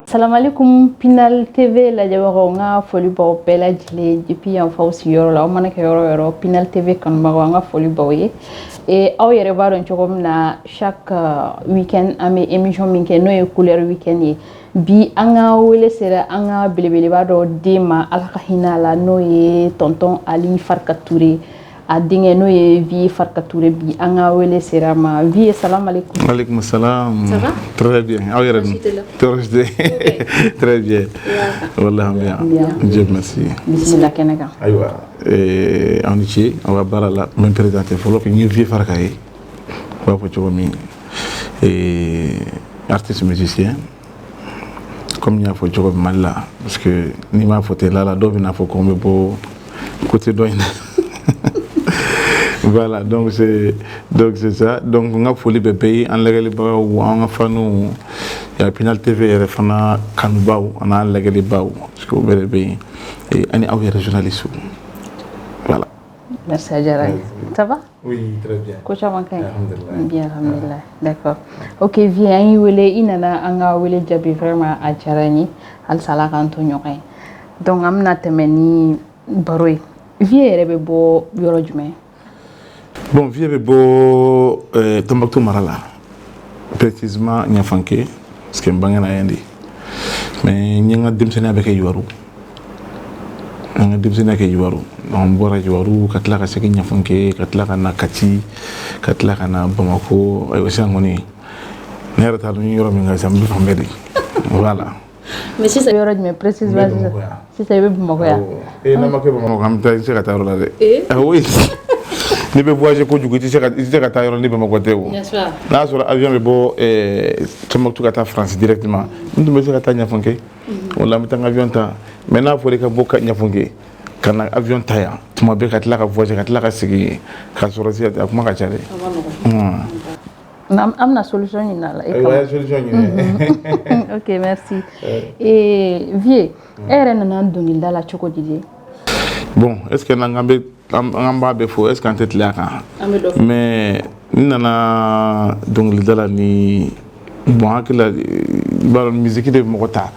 Salamalekum Pinal TV lajɛbagaw, n ka foli b'aw bɛɛ lajɛlen depuis yan f'aw sigiyɔrɔ la. Aw mana kɛ yɔrɔ o yɔrɔ, Pinal TV kanubagaw, an ka foli b'aw ye. Et aw yɛrɛ b'a dɔn cogo min na, chaque week-end an bɛ émission min kɛ, n'o ye couleur week-end ye. Bi an ka wele sera an ka belebeleba dɔ den ma, Ala ka hinɛ a la, n'o ye tonton Ali Farka Touré, a denkɛ n'o ye Vieux Farka Touré. Bi an ka wele sera ma. Vieux, salam alaikum. Alaikum salam. Ça va? Très bien. Aw yɛrɛ dun? Baasi tɛ la. Tɔɔrɔ si tɛ. Très bien. Wallahi bien. Bien. Dieu merci. Bisimila kɛnɛ kan. Ayiwa, aw ni ce aw ka baara la. N bɛ n présenter fɔlɔ. N ye Vieux Farka ye. U b'a fɔ cogo min, artiste musicien. Comme n y'a fɔ cogo min Mali la, parce que n'i m'a fɔ ten la, dɔw bɛna fɔ ko n bɛ bɔ côté dɔ in na. Voilà, donc c'est ça. Donc n ka foli bɛ bɛɛ ye, an lajɛlibagaw, an ka faniw ya Pinal TV yɛrɛ fana kanubaw an'an lajɛlibaw, parce que o bɛɛ de bɛ yen. Et ani aw yɛrɛ journaliste. Voilà. Merci, a diyara n ye. Ça va? Oui, très bien. Ko caman ka ɲi? Alhamdulillah. Bien, alhamdulillah. D'accord. Ok, Vieux, an y'i wele, i nana an ka wele jaabi, vraiment a diyara n ye. Halisa Ala k'an to ɲɔgɔn ye. Donc an bɛna tɛmɛ ni baro ye. Vieux yɛrɛ bɛ bɔ yɔrɔ jumɛn? Bon, Vieux bɛ bɔ Tombouctou mara la, précisément Ɲafanke, parce que n bangena yen de. Mais n ye n ka denmisɛnninya bɛɛ kɛ Yiwaru. N ka denmisɛnninya kɛ Yiwaru. Donc n bɔra Yiwaru ka tila ka segin Ɲafanke, ka tila ka na Kati, ka tila ka na Bamako. Ayiwa, sisan kɔni ne yɛrɛ t'a dɔn n ye yɔrɔ min kan sisan, n bɛ fan bɛɛ de. Voilà. Mais sisan yɔrɔ jumɛn précisément? N bɛ sisan Bamakɔ yan. Sisan i bɛ Bamakɔ yan? Awɔ. Ee, n'an ma kɛ Bamakɔ, an bɛ taa, i tɛ se ka taa yɔrɔ la dɛ. Eh? Ah oui. N'i bɛ voyager kojugu, i tɛ se ka taa yɔrɔ ni Bamakɔ tɛ o. N'est-ce pas? N'a y'a sɔrɔ avion bɛ bɔ Tombouctou ka taa France directement, n tun bɛ se ka taa Ɲafunke o la, n bɛ taa n ka avion ta. Mais n'a fɔra i ka bɔ ka Ɲafunke ka na avion ta yan tuma bɛɛ, ka tila ka voyager, ka tila ka segin yen, k'a sɔrɔ sisan a kuma ka ca dɛ. A ma nɔgɔn. An bɛna solution ɲini a la e Ayiwa, kama. a ye solution ɲini. Ok, merci. Et Vieux, e yɛrɛ nana dɔnkilida la cogo di de? Bon, est ce que n'an k'an bɛ an b'a bɛɛ fɔ, est ce que an tɛ tile a kan? An bɛ dɔ fɔ. Mais n nana dɔnkilida la ni, bon, hakili la, i b'a dɔn, musique de bɛ mɔgɔ ta,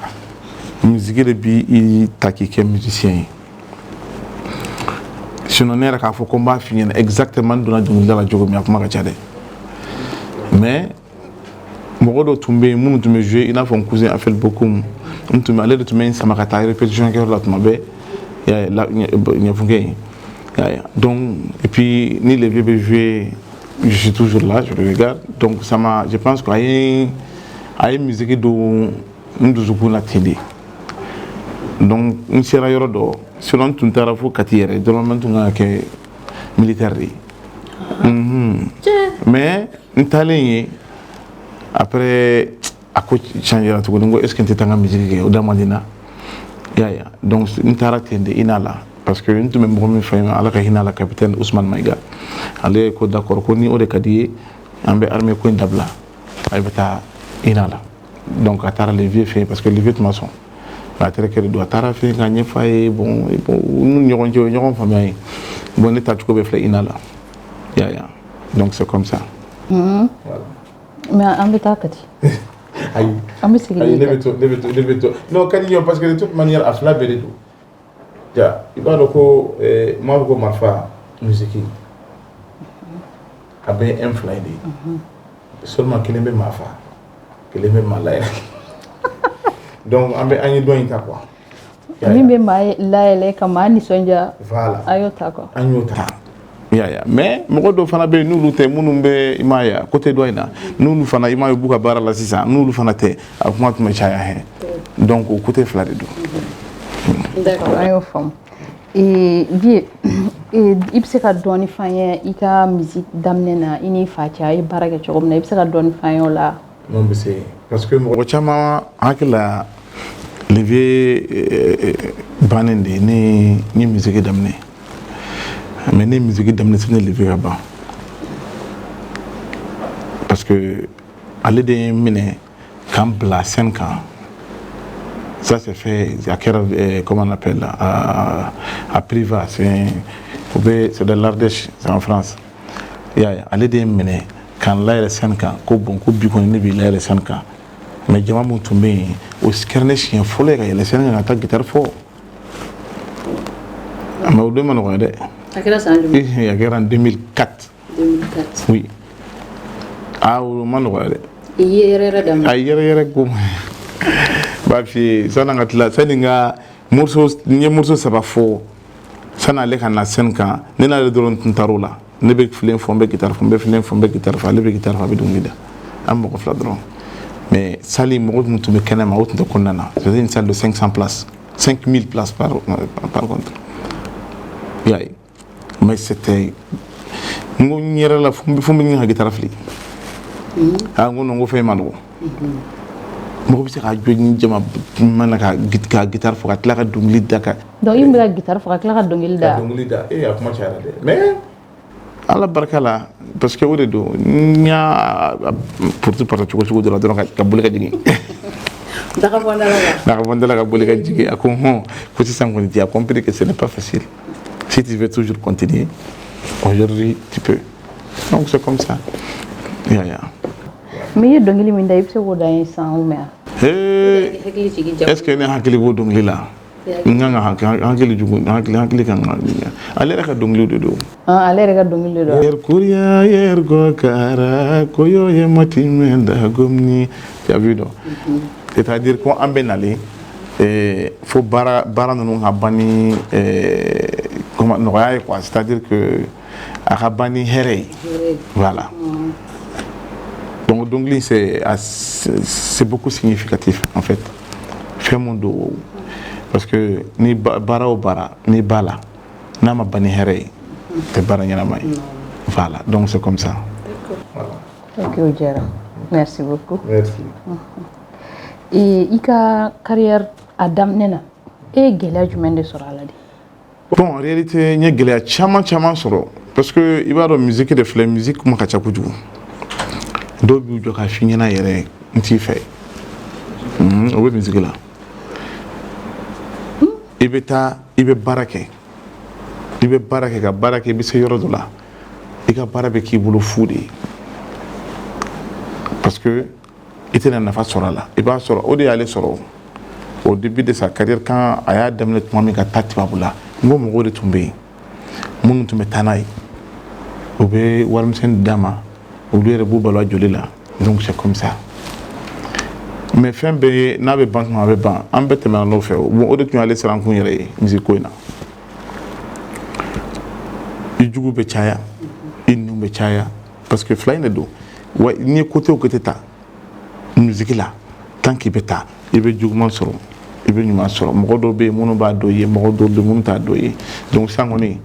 musique de b'i ta k'i kɛ musicien ye. Sinon ne yɛrɛ k'a fɔ ko n b'a f'i ɲɛna exactement n donna dɔnkilida la cogo min, a kuma ka ca dɛ. Mais mɔgɔ dɔ tun bɛ yen minnu tun bɛ jouer, i n'a fɔ n cousin Afel Bokoum, n tun bɛ ale de tun bɛ n sama ka taa répétition kɛyɔrɔ la tuma bɛɛ, i y'a ye, la Ɲɛfunkɛ yen, i y'a ye. Donc et puis ni les vieux bɛ jouer, je suis toujours là, je le regarde. Donc ça m'a, je pense que a ye musique don n dusukun na ten de. Donc n sera yɔrɔ dɔ, sinon n tun taara fo Kati yɛrɛ dɔrɔn, n tun kan ka kɛ militaire de ye. Mais n taalen yen, après a ko changera tuguni. N ko est ce que n tɛ taa n ka musique kɛ, o da man di n na, i y'a ye. Donc n taara ten de INA la, parce que n tun bɛ mɔgɔ min fɛ, Ala ka hinɛ a la, capitaine Ousmane Maïga, ale ko d'accord, ko ni o de ka di ye, an bɛ armée ko in dabila, a bɛ taa INA la. Donc a taara le vieux fɛ yen, parce que le vieux tun ma sɔn, mais a terikɛ de don. A taara fɛ yen ka ɲɛfɔ a ye. Bon, u n'u ni ɲɔgɔn cɛ, u ye ɲɔgɔn faamuya ye. Bon, ne taacogo bɛ filɛ INA la, i y'a ye. Donc c'est comme ça. Voilà. Mais an bɛ taa Kati. Ayi. An bɛ segin. Ayi, n'i ne kan. bɛ to, ne bɛ to, ne bɛ to. Non, ka di n ye, parce que de toute manière a fila bɛɛ de don. Ja, i b'a dɔn ko n b'a fɔ ko marifa, musique, a bɛɛ ye un fila in de ye. Seulement kelen bɛ maa fa, kelen bɛ maa layɛlɛ. Donc an bɛ an ye dɔ in ta quoi. Min bɛ maa layɛlɛ ka maa nisɔndiya. Voilà. A y'o ta quoi. An y'o ta. I y'a ye, mais mɔgɔ dɔw fana bɛ yen, n'olu tɛ, minnu bɛ, i m'a ye, côté dɔ in na, n'olu fana, i m'a ye, u b'u ka baara la sisan, n'olu fana tɛ, a kuma tun bɛ caya hɛn. Donc o côté fila de don. D'accord, an y'o faamu. Ee, Vieux, i bɛ se ka dɔɔni f'an ye i ka musique daminɛ na, i n'i fa cɛ, a ye baara kɛ cogo min na, i bɛ se ka dɔɔni f'an ye o la? Non, bɛ se, parce que mɔgɔ caman hakili la, le vieux bannen de ne n ye musique daminɛ. Mais ne ye musique daminɛ sani le vieux ka ban, parce que ale de ye n minɛ k'an bila scène kan. Ça s'est fait à kɛra comment on appelle, à Privas, c'est de l'Ardèche, c'est en France. I y'a ye, ale de ye n minɛ k'an layɛlɛ scène kan, ko bon, ko bi kɔni ne b'i layɛlɛ scène kan. Mais jama mun tun bɛ yen, o kɛra ne siɲɛ fɔlɔ ye ka yɛlɛ scène kan ka taa guitare fɔ. Mais o don ma nɔgɔya dɛ. A kɛra san jumɛn? A kɛra en 2004. 2004. Oui, ah, o ma nɔgɔya dɛ. I ye yɛrɛ yɛrɛ daminɛ. A yɛrɛ yɛrɛ ko n b'a f'i ye, sanni an ka tila, sanni n ka morceau, n ye morceau saba fɔ sanni ale ka na scène kan. Ne n'ale dɔrɔn tun taar'o la. Ne bɛ filen fɔ, n bɛ guitare fɔ, n bɛ filen fɔ, n bɛ guitare fɔ, ale bɛ guitare fɔ, a bɛ dɔnkili da. An mɔgɔ fila dɔrɔn. Mais salle, mɔgɔ min tun bɛ kɛnɛ ma, o tun tɛ kɔnɔna na. C'était une salle de 500 places, 5000 places par contre, i y'a ye. Mais c'était, n ko n yɛrɛ la fo n bɛ ɲini ka guitare fili. Ah, n ko non, n ko fɛn ma nɔgɔn. Mɔgɔ bɛ se ka jɔ ni jama mana ka guitare fɔ, ka tila ka dɔnkili da ka Donc i bɛ ka guitare fɔ ka tila ka dɔnkili da. Ka dɔnkili da, ee, a kuma cayara dɛ. Mais Ala barika la, parce que o de don, n y'a porte parta cogo cogo dɔ la dɔrɔn, ka boli ka jigin. Daga bɔ da la. Daga bɔ da la, ka boli ka jigin. A ko hɔn, ko sisan kɔni, tu as compris que ce n'est pas facile. Si tu veux toujours continuer, aujourd'hui tu peux. Donc c'est comme ça, ya ya. Mais i ye dɔnkili min da, i bɛ se k'o da n ye sisan ou bien? Hey, Hakili jigin jama. Est ce que ne hakili b'o dɔnkili la? N kan ka hakili jugu, hakili kan ka ale yɛrɛ ka dɔnkiliw de don. Ah, ale yɛrɛ ka dɔnkili de don. Yer kuriya yer go kara koyo ye matimenda gomni. Tu as vu, donc c'est-à-dire ko an bɛ nalen fo baara baara ninnu ka ban ni comment, nɔgɔya ye quoi. C'est-à-dire que a ka ban ni hɛrɛ ye. Voilà, donc dɔnkili, c'est beaucoup significatif en fait. Fɛn mun don, parce que ni baara o baara n'i b'a la, n'a ma ban ni hɛrɛ ye, tɛ baara ɲɛnama ye. Voilà, donc c'est comme ça. Voilà. Ok, o diyara, merci beaucoup. Merci. I ka carrière a daminɛ na, e ye gɛlɛya jumɛn de sɔrɔ a la de? Bon, en réalité, n ye gɛlɛya caman caman sɔrɔ, parce que i b'a dɔn, musique de filɛ, musique kuma ka ca kojugu. Dɔw b'u jɔ k'a f'i ɲɛna yɛrɛ, n t'i fɛ. O bɛ musique la. I bɛ taa, i bɛ baara kɛ, i bɛ baara kɛ ka baara kɛ, i bɛ se yɔrɔ dɔ la, i ka baara bɛ k'i bolo fu de ye, parce que i tɛna nafa sɔrɔ a la. I b'a sɔrɔ o de y'ale sɔrɔ au début de sa carrière, quand a y'a daminɛ tuma min ka taa tubabu la. N ko mɔgɔw de tun bɛ yen minnu tun bɛ taa n'a ye, u bɛ warimisɛnnin d'a ma, olu yɛrɛ b'u balo a joli la. Donc c'est comme ça. Mais fɛn bɛɛ ye n'a bɛ ban tuma, a bɛ ban. An bɛɛ tɛmɛna n'o fɛ. Bon, o de tun y'ale siran kun yɛrɛ ye musique ko in na. I jugu bɛ caya, i nu bɛ caya, parce que fila in de don wa. N'i ye côté o côté ta musique la, tant k'i bɛ taa, i bɛ juguman sɔrɔ, i bɛ ɲuman sɔrɔ. Mɔgɔ dɔw bɛ yen minnu b'a dɔn i ye, mɔgɔ dɔw bɛ yen minnu t'a dɔn i ye. Donc sisan kɔni,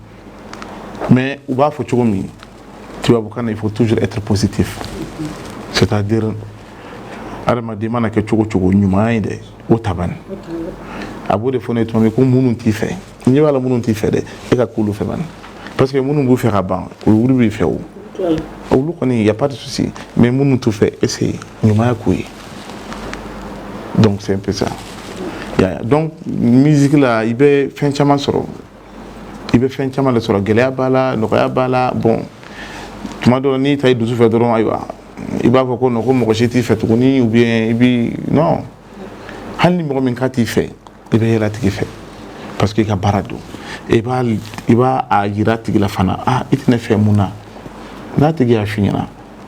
mais u b'a fɔ cogo min tubabukan na, il faut toujours être positif, c'est-à-dire adamaden mana kɛ cogo cogo, ɲumanya ye dɛ, o ta bani. A b'o de fɔ ne ye tuma min ko minnu t'i fɛ, n ɲɛ b'a la, minnu t'i fɛ dɛ, e ka k'olu fɛ bani, parce que minnu b'u fɛ ka ban, olu b'i fɛ. O olu kɔni, y a pas de souci. Mais minnu t'u fɛ, essaye ɲumanya k'u ye. Donc c'est un peu ça. Ya, donc musique la, i bɛ fɛn caman sɔrɔ, i bɛ fɛn caman de sɔrɔ. Gɛlɛya b'a la, nɔgɔya b'a la. Bon, tuma dɔ la, n'i ta i dusu fɛ dɔrɔn, ayiwa, i b'a fɔ ko non, ko mɔgɔ si t'i fɛ tuguni, ou bien i bi non. Hali ni mɔgɔ min k'a t'i fɛ, i bɛ yɛlɛ a tigi fɛ, parce que i ka baara don. I b'a a yira a tigi la fana: ah, i tɛ ne fɛ mun na? N'a tigi y'a f'i ɲɛna,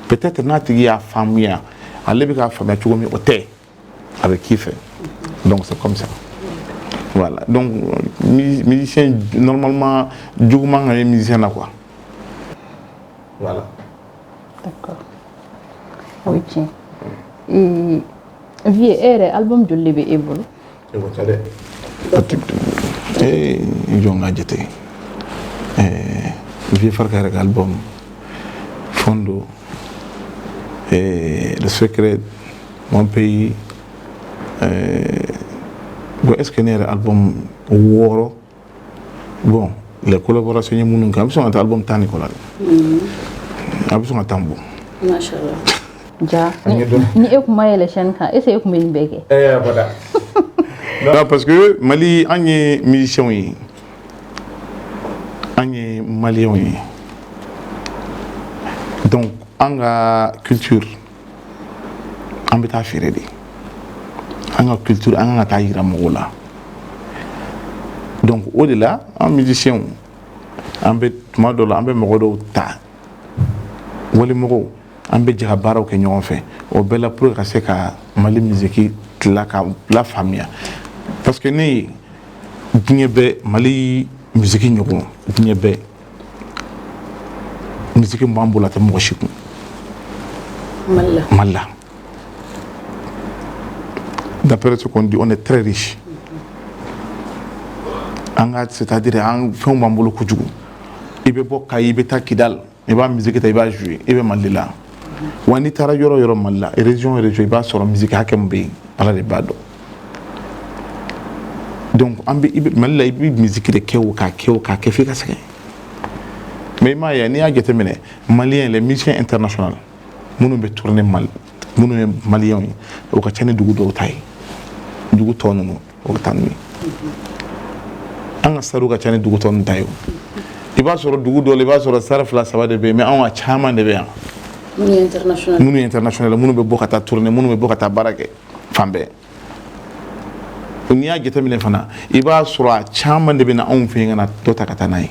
peut-être n'a tigi y'a faamuya, ale bɛ k'a faamuya cogo min, o tɛ, a bɛ k'i fɛ. Donc c'est comme ça, voilà. Donc musicien, normalement, juguman ka ye musicien na quoi, voilà. D'accord, o ye tiɲɛ. Vieux, e yɛrɛ, album joli de bɛ e bolo? E ko ca dɛ. Ee, i jɔ n ka jate. Vieux Farka yɛrɛ ka album, Fondo, Le Secret, Mon Pays. Bon, est ce que ne yɛrɛ album 6? Bon, les collaborations ye minnu kɛ, an bɛ sɔn ka taa album 10 ni kɔ la dɛ, a bɛ sɔn ka 10 bɔ. Mashallah. Ja ni e kun ma yɛlɛ chaîne kan, est ce que e kun bɛ nin bɛɛ kɛ? Eh, abada. Non, parce que Mali, an ye musiciens ye, an ye Maliens ye. Donc an ka culture, an bɛ taa feere de. An ka culture, an kan ka taa yira mɔgɔw la. Donc o de la, an musiciens, an bɛ tuma dɔw la, an bɛ mɔgɔ dɔw ta, walimɔgɔw, an bɛ jɛ ka baaraw kɛ ɲɔgɔn fɛ. O bɛɛ la, pour que ka se ka Mali musique tila ka lafaamuya, parce que ne ye diɲɛ bɛɛ, Mali musique ɲɔgɔn, diɲɛ bɛɛ musique min b'an bolo, a tɛ mɔgɔ si kun. Mali la. Mali la, d'après ce qu'on dit, on est très riche. An ka, c'est-à-dire, an fɛnw b'an bolo kojugu. I bɛ bɔ Kayi, i bɛ taa Kidal, i b'a musique ta, i b'a jouer, i bɛ Mali la. Wa n'i taara yɔrɔ o yɔrɔ Mali la, région o région, i b'a sɔrɔ musique hakɛ min bɛ yen, Ala de b'a dɔn. Donc an bɛ, i bɛ Mali la, i bɛ musique de kɛ o, k'a kɛ o, k'a kɛ f'i ka sɛgɛn. Mais i m'a ye, n'i y'a jateminɛ, malien, les musiciens internationaux minnu bɛ tourner Mali, minnu ye maliyɛnw ye, o ka ca ni dugu dɔw ta ye. Dugu tɔ ninnu, o ka taa n'u ye. An ka sariw ka ca ni dugu tɔ ninnu ta ye. O i b'a sɔrɔ dugu dɔw la, i b'a sɔrɔ sari fila saba de bɛ yen, mais anw ka caman de bɛ yan. Minnu ye international. Minnu ye international, minnu bɛ bɔ ka taa tourner, minnu bɛ bɔ ka taa baara kɛ fan bɛɛ. N'i y'a jateminɛ fana, i b'a sɔrɔ a caman de bɛ na anw fɛ yen ka na dɔ ta ka taa n'a ye.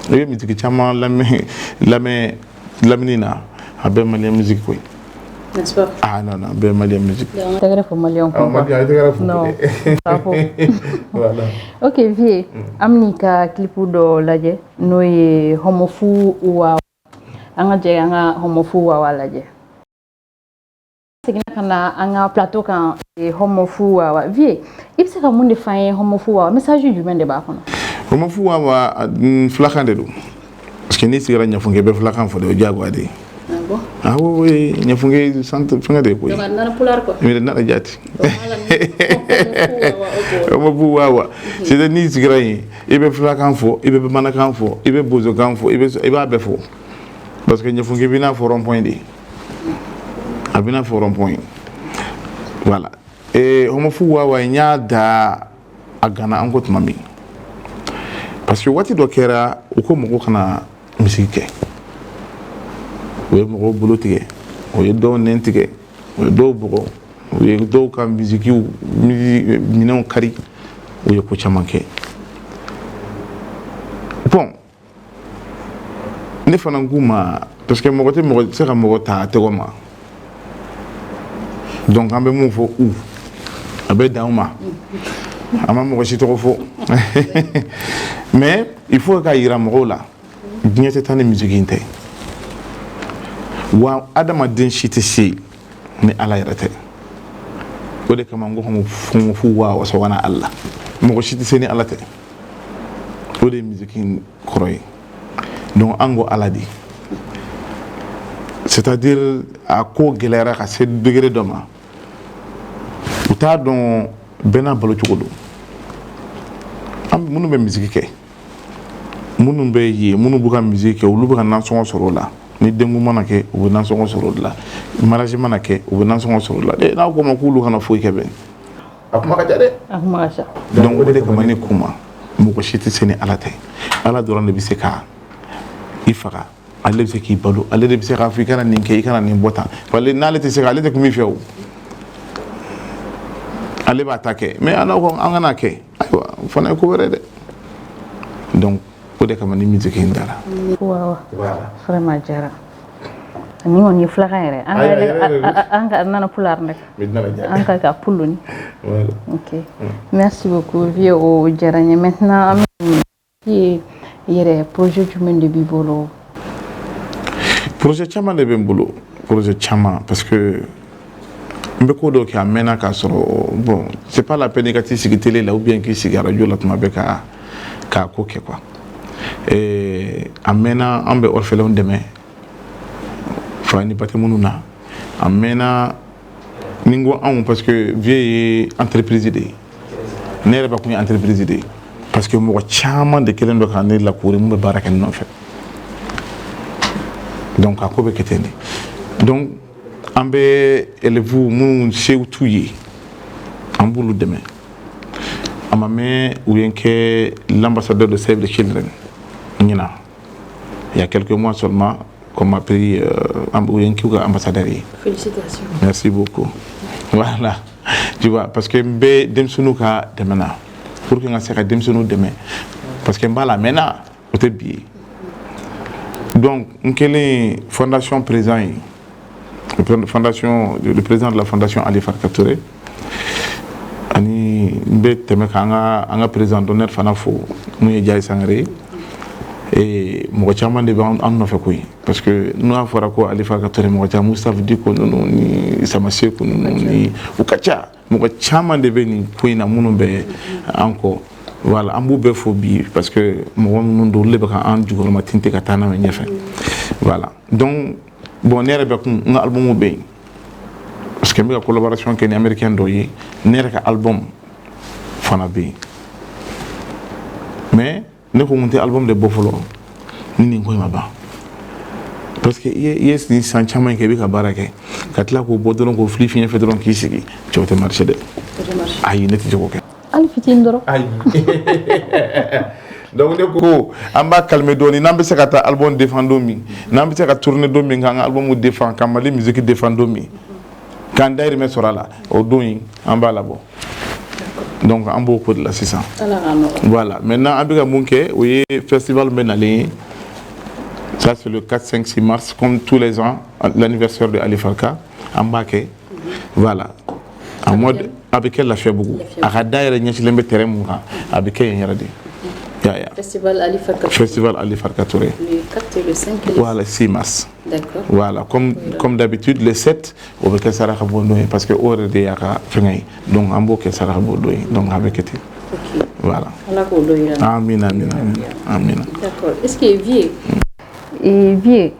I bɛ musique caman lamɛn lamini na, a bɛɛ malien musique koyi. N'est-ce pas? Ah non non, a bɛɛ malien musique. Tɛgɛrɛ fɔ maliyɛnw kun quoi. Malien tɛgɛrɛ fɔ. Non, bravo. Voilà. Ok vieux, an bɛn'i ka clip dɔ lajɛ, n'o ye Homofu Wawa. An ka jɛ an ka Homofu Wawa lajɛ. Seginna ka na an ka plateau kan. Homofu Wawa, vieux, i bɛ se ka mun de f'an ye Homofu Wawa? Message jumɛn de b'a kɔnɔ? Homofu Wawa, fulakan de don, parce que n'i sigira Ɲafunke, i bɛ fulakan fɔ de, o ye diyagoya de ye. Ah bon? Ah oui, Ɲafunke centre fɛngɛ de ye koyi. Donc a nana pulaar quoi. Miɗen naɗa jaati. Homofu Wawa, c'est à dire n'i sigira yen, i bɛ fulakan fɔ, i bɛ bamanankan fɔ, i bɛ bozokan fɔ, i b'a bɛɛ fɔ, parce que Ɲafunke b'i n'a fɔ rond point de ye, a b'i n'a fɔ rond point. Voilà. Et Homofu Wawa, n y'a da a gana an ko tuma min, parce que waati dɔ kɛra, u ko mɔgɔw kana musique kɛ. U ye mɔgɔw bolo tigɛ, o ye dɔw nɛn tigɛ, o ye dɔw bugɔ, u ye dɔw ka musiquew minɛnw kari, u ye ko caman kɛ. Bon, ne fana k'u ma, parce que mɔgɔ tɛ, mɔgɔ tɛ se ka mɔgɔ ta a tɔgɔ ma. Donc an bɛ mun fɔ u, a bɛ dan u ma, an ma mɔgɔ si tɔgɔ fɔ, mais il faut ka yira mɔgɔw la, diɲɛ tɛ taa ni musique in tɛ. Wa adamaden si tɛ se ni Ala yɛrɛ tɛ. O de kama n ko fu wa waso ala, mɔgɔ si tɛ se ni Ala tɛ. O de ye musique in kɔrɔ ye. Donc an ko Ala de, c'est à dire a ko gɛlɛyara ka se degré dɔ ma, u t'a dɔn, bɛɛ n'a balo cogo don. An minnu bɛ musique kɛ, minnu bɛ yen, minnu b'u ka musique kɛ, olu bɛ ka nasɔngɔ sɔrɔ o la. Ni denko mana kɛ, u bɛ nasɔngɔ sɔrɔ o de la. Mariage mana kɛ, u bɛ nasɔngɔ sɔrɔ o de la. N'aw ko ma k'olu kana foyi kɛ bɛn, a kuma ka ca dɛ. A kuma ka ca. Donc o de kama ne k'u ma, mɔgɔ si tɛ se ni Ala tɛ. Ala dɔrɔn de bɛ se ka i faga, ale de bɛ se k'i balo, ale de bɛ se k'a fɔ i kana nin kɛ, i kana nin bɔ tan. Parce que n'ale tɛ se ka, ale tɛ kun min fɛ o, ale b'a ta kɛ. Mais an ko an kana kɛ, ayiwa, o fana ye ko wɛrɛ dɛ. Donc o de kama ni musique in dara. Wawa. Vraiment diyara. Ni kɔni ye fulakan yɛrɛ. An ka nana pulaar nag. An ka pullo ni. Ok, merci beaucoup vieux, o diyara n ye. Maintenant, an bɛ yɛrɛ, projet jumɛn de b'i bolo? Projet caman de bɛ n bolo, projet caman, parce que n bɛ ko dɔw kɛ a mɛnna k'a sɔrɔ. Bon, c'est pas la peine i ka t'i sigi télé la ou bien k'i sigi radio la tuma bɛɛ ka k'a ko kɛ quoi. A mɛnna, an bɛ orphelins dɛmɛ fa ni ba tɛ minnu na. A mɛnna ni n ko anw, parce que vieux ye entreprise de ye, ne yɛrɛ bakun ye entreprise de ye, parce que mɔgɔ caman de kɛlen don ka ne lakori, mun bɛ baara kɛ n nɔfɛ. Donc a ko bɛ kɛ ten de. Donc an bɛ élèves minnu sew t'u ye, an b'olu dɛmɛ. A ma mɛn, u ye n kɛ l'ambassadeur de Save the Children ɲinan. Il y a quelques mois seulement qu'on m'a pris, u ye n k'u ka ambassadeur ye. Félicitations. Merci beaucoup. Voilà. Tu vois, parce que n bɛ denmisɛnninw ka dɛmɛ na pour que n ka se ka denmisɛnninw dɛmɛ, parce que n b'a la, a mɛnna, o tɛ bi ye. Donc n kɛlen fondation président ye, fondation, le président de la fondation Ali Farka Touré, ani n bɛ tɛmɛ k'an ka an ka président d'honneur fana fo, mun ye Diaye Sangare ye. Mɔgɔ caman de bɛ an nɔfɛ koyi, parce que n'a fɔra ko Ali Farka Touré, mɔgɔ caman, Moustapha Diko ninnu ni Samaseku ninnu ni u ka ca, mɔgɔ caman de bɛ nin ko in na minnu bɛ an kɔ. Voilà, an b'u bɛɛ fo bi, parce que mɔgɔ minnu don, olu de bɛ ka an jukɔrɔma tinte ka taa n'a ye ɲɛfɛ. Voilà, donc bon, ne yɛrɛ bɛ kun, n ka album bɛ yen, parce que n bɛ ka collaboration kɛ ni Américain dɔ ye. Ne yɛrɛ ka album fana bɛ yen, mais ne ko n tɛ album de bɔ fɔlɔ ni nin ko in ma ban, parce que i ye nin san caman kɛ, i bɛ ka baara kɛ, ka tila k'o bɔ dɔrɔn, k'o fili fiɲɛ fɛ dɔrɔn, k'i sigi, cɛw tɛ marcher dɛ. Ayi, ne tɛ se k'o kɛ. Hali fitinin dɔrɔn? Ayi. Donc ne ko an b'a calmer dɔɔni. N'an bɛ se ka taa album défend don min, n'an bɛ se ka tourner don min, k'an ka album défend, ka Mali musique défend don min, k'an dahirimɛ sɔrɔ a la, o don in an b'a labɔ. Donc an b'o ko de la sisan. Voilà, maintenant an bɛ ka mun kɛ, o ye festival bɛ nalen ye. Ça, c'est le 4, 5, 6 mars, comme tous les ans, l'anniversaire de Ali Farka, an b'a kɛ. Voilà, en mode a bɛ kɛ Lafiyabugu, a ka da yɛrɛ ɲɛsilen bɛ terrain mun kan, a bɛ kɛ yen yɛrɛ de. Ya, ya. Festival Ali Farka. Festival Ali Farka Touré. Le 4 et le 5 et le Voilà, 6 mars. D'accord. Voilà, comme d'habitude, le 7, o bɛ kɛ saraka bɔ don ye, parce que o yɛrɛ de y'a ka fɛngɛ ye. Donc an b'o kɛ saraka bɔ don ye. Donc a bɛ kɛ ten. Ok. Voilà. Ala k'o dɔ yira. Amina, amina, amina. Amina. D'accord. Est-ce que vieux, et vieux,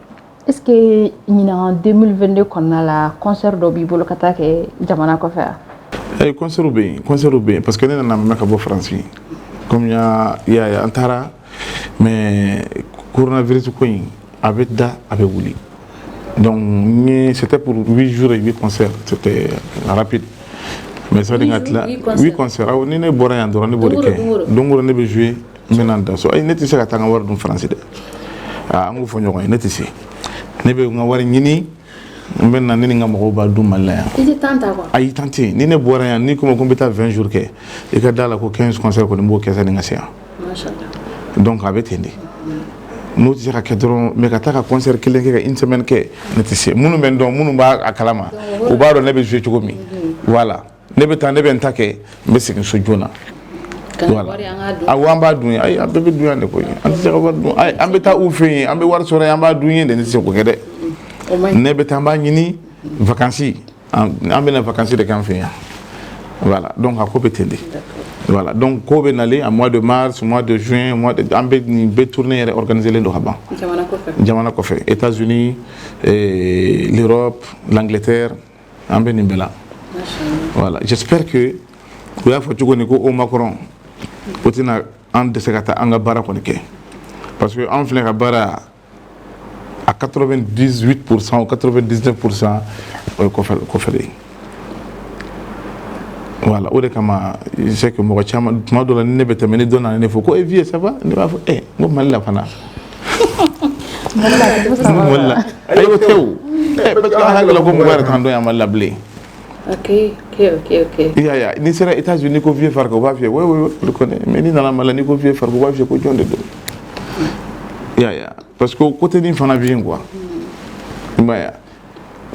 est-ce que ɲinan 2022 kɔnɔna la, concert dɔ b'i bolo ka taa kɛ jamana kɔfɛ wa? Eh, concert bɛ yen, concert bɛ yen, parce que ne nana mɛn ka bɔ Faransi. Comme y'a i y'a ye, an taara, mais coronavirus ko in, a bɛ da, a bɛ wuli. Donc n c'était pour 8 jours et 8 concerts, c'était rapide. Mais ça, ka tila 8 concerts, awɔ. Ni ne bɔra yan dɔrɔn, ne b'o de kɛ. Don o don ne bɛ jouer, n bɛ na n da so. Ayi, ne tɛ se ka taa n ka wari dun Faransi dɛ. Aa, an k'o fɔ ɲɔgɔn ye, ne tɛ se. Ne bɛ n ka wari ɲini, n bɛ na, ne ni n ka mɔgɔw b'a dun Mali la yan. I tɛ temps ta quoi? Ayi, temps tɛ yen. Ni ne bɔra yan, ni ko ko n bɛ taa 20 jours kɛ, i ka da la ko 15 concerts kɔni, n b'o kɛ sani n ka se yan. Machallah. Donc a bɛ ten de. N'o tɛ se ka kɛ dɔrɔn, mais ka taa ka concert kelen kɛ, ka une semaine kɛ, ne tɛ se. Minnu bɛ n dɔn, minnu b'a a kalama, u b'a dɔn ne bɛ jouer cogo min. Voilà, ne bɛ taa, ne bɛ n ta kɛ, n bɛ segin so joona. Voilà, awɔ, an b'a dun yen. Ayi, an bɛɛ bɛ dun yan de koyi. An tɛ se ka wari dun. Ayi, an bɛ taa u fɛ yen, an bɛ wari sɔrɔ yen, an b'a dun yen de. Ne tɛ se k'o kɛ dɛ. Ne bɛ taa, an b'a ɲini vacances, an bɛ na vacances de k'an fɛ yan. Voilà, donc a ko bɛ ten de. Voilà, donc ko bɛ nalen en mois de mars, mois de juin, mois de, an bɛ nin bɛɛ tournée yɛrɛ organisé len don ka ban. Jamana kɔfɛ. Jamana kɔfɛ, États-Unis, l'Europe, l'Angleterre, an bɛ nin bɛɛ la. Voilà, j'espère que u y'a fɔ cogo ni ko o Macron o tɛna an dɛsɛ ka taa an ka baara kɔni kɛ, parce que an filɛ ka baara à 98% ou 99%, o ye kɔfɛ kɔfɛ de ye. Voilà, o de kama je sais que mɔgɔ caman, tuma dɔ la, ni ne bɛ tɛmɛ, ni dɔ nana ne fɔ ko: "E vieux, ça va?" Ne b'a fɔ: "Eh," n ko Mali la fana. Mali la, ayi, o tɛ o. Eh, parce que an hakili la ko mɔgɔ yɛrɛ t'an dɔn yan Mali la bilen. Ok. I y'a ye, n'i sera États-Unis ko vieux Farka, u b'a f'i ye: "Oui, oui, oui, on le connaît." Mais n'i nana Mali la, n'i ko vieux Farka, u b'a f'i ye ko jɔn de don? I y'a ye, parce que o côté nin fana bɛ yen quoi. I m'a ye,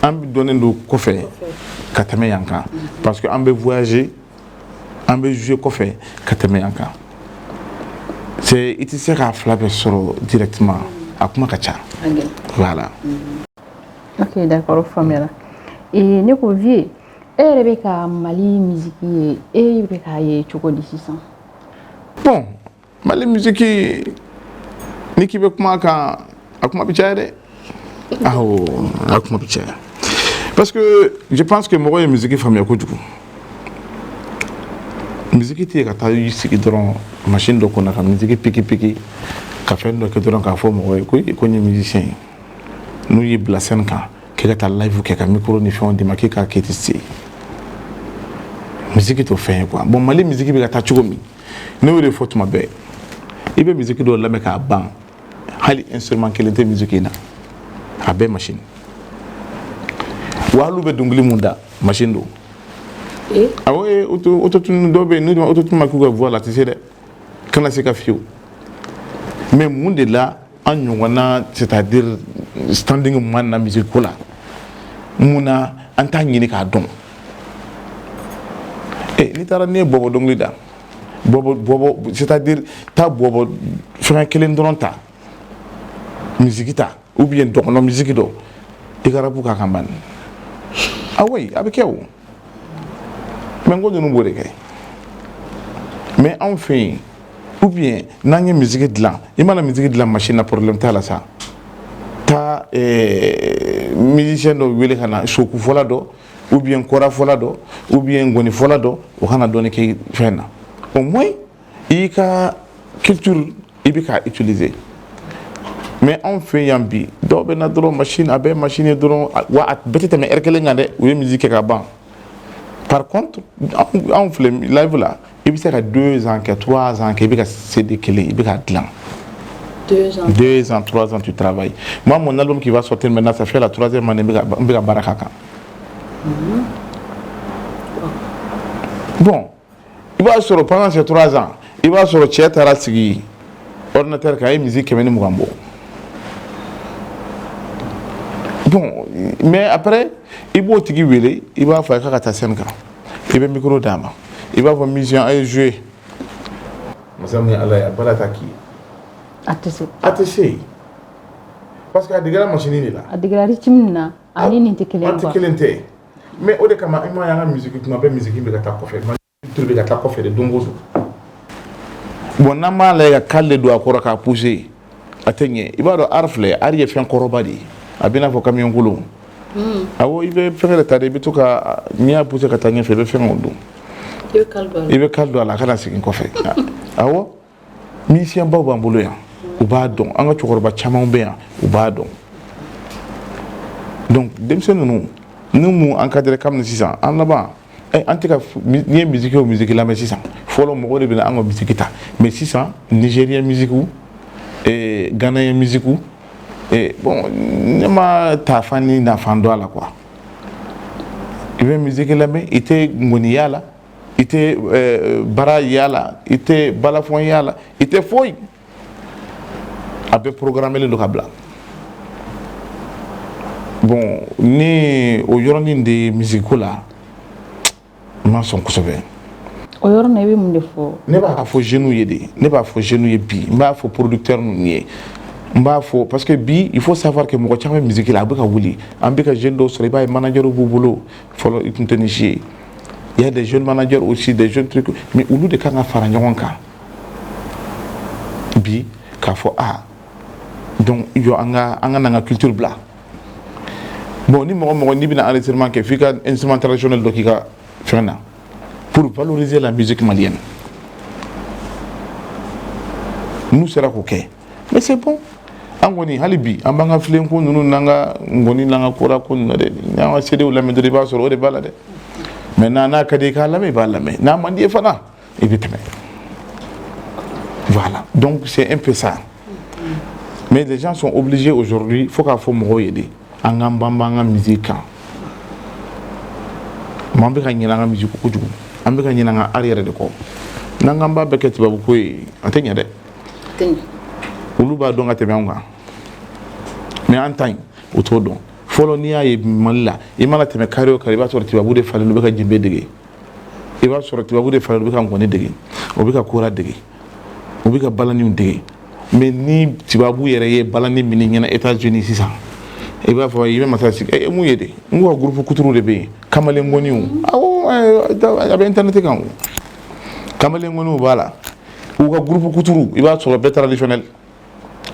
an dɔnnen don kɔfɛ ka tɛmɛ yan kan, parce que an bɛ voyager, an bɛ jouer kɔfɛ ka tɛmɛ yan kan. C'est i tɛ se k'a fila bɛɛ sɔrɔ directement, a kuma ka ca. Voilà. Ok, d'accord, o faamuyara. Ee, ne ko vieux, e yɛrɛ bɛ ka Mali musique ye, e bɛ k'a ye cogo di sisan? Bon, Mali musique, ni k'i bɛ kuma a kan, a kuma bɛ caya dɛ. Awɔ, a kuma bɛ caya, parce que je pense que mɔgɔ ye musique faamuya kojugu. Musique tɛ yen ka taa i sigi dɔrɔn machine dɔ kɔnɔ ka musique piki piki, ka fɛn dɔ kɛ dɔrɔn k'a fɔ mɔgɔ ye ko n ye musicien ye. N'u y'i bila scène kan k'i ka taa live kɛ, ka micro ni fɛnw d'i ma k'i k'a kɛ, i tɛ se. Musique t'o fɛn ye quoi. Bon, Mali musique bɛ ka taa cogo min, ne y'o de fɔ tuma bɛɛ, i bɛ musique dɔw lamɛn k'a ban, hali instrument kelen tɛ musique in na, a bɛɛ machine. Wa hali u bɛ dɔnkili mun da, machine don. Awɔ, autotune dɔw bɛ yen, n'u ma autotune ma k'u ka voix la, a tɛ se dɛ, kana se ka fiyewu. Mais mun de la an ɲɔgɔnna, c'est-à-dire standing man na musique ko la, mun na an t'a ɲini k'a dɔn? N'i taara n'i ye bɔbɔ dɔnkili da, bɔbɔ bɔbɔ, c'est-à-dire taa bɔbɔ fɛngɛ kelen dɔrɔn ta, musique ta, ou bien dɔgɔnɔ musique dɔ, i ka rap k'a kan bani. Ah oui, a bɛ kɛ o. Mais n ko ninnu b'o de kɛ. Mais anw fɛ yen, ou bien n'an ye musique dilan, i mana musique dilan machine na, problème t'a la sa. Taa musicien dɔ wele ka na, sokufɔla dɔ, ou bien kɔrafɔla dɔ, ou bien ngɔnifɔla dɔ, o kana dɔɔni kɛ fɛn na. Au moins i ka culture, i bɛ k'a utiliser. Mais anw fɛ yan bi, dɔw bɛ na dɔrɔn machine, a bɛɛ machine ye dɔrɔn wa, a bɛɛ tɛ tɛmɛ heure kelen kan dɛ, u ye musique kɛ ka ban. Par contre, anw filɛ live la, i bɛ se ka 2 ans kɛ, 3 ans kɛ, i bɛ ka CD kelen, i bɛ k'a dilan. 2 ans. 2 ans, 3 ans, tu travailles. Moi, mon album qui va sortir maintenant, ça fait la troisième année, n bɛ ka baara k'a kan. Bon, i b'a sɔrɔ pendant ces 3 ans, i b'a sɔrɔ cɛ taara sigi ordinateur kan, a ye musique 120 bɔ. Bon, mais après, i b'o tigi wele, i b'a fɔ a ye k'a ka taa scène kan, i bɛ micro d'a ma, i b'a fɔ musicien a ye jouer. Masa min ye Ala ye, a baara t'a k'i ye. A tɛ se. A tɛ se, parce que a degera machine de la. A degera rythme na, ani nin tɛ kelen ye. An tɛ kelen tɛ. Mais o de kama, i m'a ye, an ka musique, tuma bɛɛ musique bɛ ka taa kɔfɛ, culture bɛ ka taa kɔfɛ de don o don. Bon, n'an m'a lajɛ ka kale de don a kɔrɔ k'a pousser, a tɛ ɲɛ. I b'a dɔn, art filɛ, art ye fɛn kɔrɔba de ye, a bɛ i n'a fɔ camion kolon. Awɔ, i bɛ fɛngɛ de ta de, i bɛ to ka, n'i y'a pousser ka taa ɲɛfɛ, i bɛ fɛngɛw don. I bɛ kali don a la. I bɛ kali don a la, a kana segin kɔfɛ. Awɔ, musicien baw b'an bolo yan, u b'a dɔn. An ka cɛkɔrɔba caman bɛ yan, u b'a dɔn. Donc denmisɛnnin ninnu, ni mun encadré kabini sisan, an laban an tɛ ka, n'i ye musique o musique lamɛn sisan, fɔlɔ mɔgɔw de bɛ na an ka musique ta, mais sisan nigérien musique, ghanéen musique, bon, ne ma taafan ni nafan dɔn a la quoi. I bɛ musique lamɛn, i tɛ ŋɔni y'a la, i tɛ bara y'a la, i tɛ balafɔn y'a la, i tɛ foyi. A bɛɛ programmé don ka bila. Bon, ni o yɔrɔnin de musique ko la, n ma sɔn kosɛbɛ. O yɔrɔ na, i bɛ mun de fɔ? Ne b'a fɔ jeunes ye de, ne b'a fɔ jeunes ye bi, n b'a fɔ producteurs ninnu ye, n b'a fɔ parce que bi, il faut savoir que mɔgɔ caman bɛ musique la, a bɛ ka wuli, an bɛ ka jeunes dɔw sɔrɔ, i b'a ye manager b'u bolo, fɔlɔ i tun tɛ nin si ye. Il y a des jeunes managers aussi, des jeunes trucs, mais olu de kan ka fara ɲɔgɔn kan bi k'a fɔ ah, donc i jɔ, an ka n'an ka culture bila. Bon, ni mɔgɔ mɔgɔ n'i bɛna enregistrement kɛ, f'i ka instrument traditionnel dɔ k'i ka fɛn na pour valoriser la musique malienne. N'u sera k'o kɛ, mais c'est bon. An kɔni hali bi, an b'an ka filenko ninnu n'an ka ngɔni n'an ka kora ko ninnu na dɛ. N'an ka CD lamɛn dɔrɔn, i b'a sɔrɔ o de b'a la dɛ. Maintenant, n'a ka di i k'a lamɛn, i b'a lamɛn, n'a man di ye fana, i bɛ tɛmɛ. Voilà, donc c'est un peu ça. Mais les gens sont obligés aujourd'hui, fo k'a fɔ mɔgɔw ye de, an k'an banban an ka musique kan. Mais an bɛ ka ɲinɛ an ka musique ko kojugu, an bɛ ka ɲinɛ an ka art yɛrɛ de kɔ. N'an k'an b'a bɛɛ kɛ tubabu ko ye, a tɛ ɲɛ dɛ. Olu b'a dɔn ka tɛmɛ anw kan, mais an ta in, u t'o dɔn. Fɔlɔ, n'i y'a ye Mali la, i mana tɛmɛ carré o carré, i b'a sɔrɔ tubabu de falen, u bɛ ka jenbe dege, i b'a sɔrɔ tubabu de falen, u bɛ ka ngɔni dege, u bɛ ka kora dege, u bɛ ka balaniw dege. Mais ni tubabu yɛrɛ ye balani min ɲɛna États-Unis sisan, i b'a fɔ i bɛ masa sigi e mun ye de, n ko ka groupe kuturu de bɛ yen, kamalen ngɔniw. Awɔ, a bɛ internet kan o, kamalen ngɔniw b'a la, u ka groupe kuturu, i b'a sɔrɔ bɛɛ traditionnel,